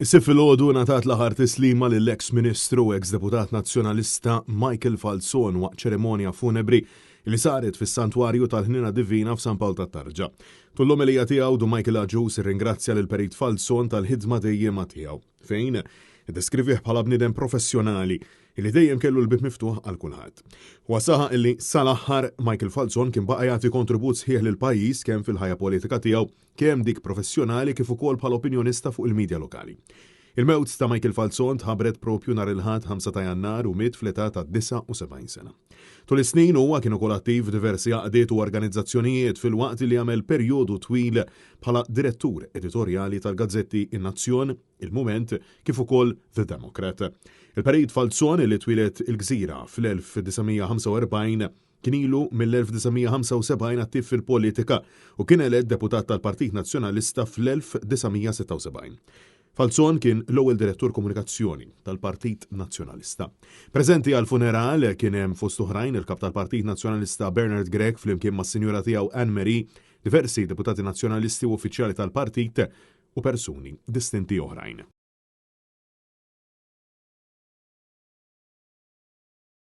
Is-Sibt filgħodu ngħatat l-aħħar tislima lill-eks Ministru u eks Deputat Nazzjonalista Michael Falzon waqt ċerimonja funebri li saret fis-Santwarju tal-Ħniena Divina f'San Pawl tat-Tarġa. Tul l-omelija tiegħu Dun Michael Agius irringrazzja lill-Perit Falzon tal-ħidma dejjiema tiegħu, fejn iddeskrivih bħala bniedem professjonali li dejjem kellu l-bieb miftuħ għal kulħadd. Huwa saħaq illi sal-aħħar Michael Falzon kien baqa' jagħti kontribut sħiħ lill-pajjiż kemm fil-ħajja politika tiegħu, kemm dik professjonali kif ukoll bħala opinjonista fuq il-midja lokali. Il-mewt ta' Michael Falzon tħabbret propju nhar il-Ħadd 5 ta' Jannar u miet fl-età ta' 79 sena. Tul is-snin huwa kien ukoll attiv f'diversi għaqdiet u organizzazzjonijiet filwaqt li għamel perjodu twil bħala direttur editorjali tal-gazzetti In-Nazzjon, Il-Mument kif ukoll The Democrat. Il-Perit Falzon li twieled il-Gżira fl-1945 kien ilu mill-1975 attiv fil-politika u kien elett deputat tal-Partit Nazzjonalista fl-1976. Falzon kien l-ewwel direttur komunikazzjoni tal-Partit Nazzjonalista. Preżenti għall-funeral kien hemm fost oħrajn il-Kap tal-Partit Nazzjonalista Bernard Grech flimkien mas-Sinjura tiegħu Anne Marie, diversi deputati Nazzjonalisti u uffiċjali tal-partit u persuni distinti oħrajn.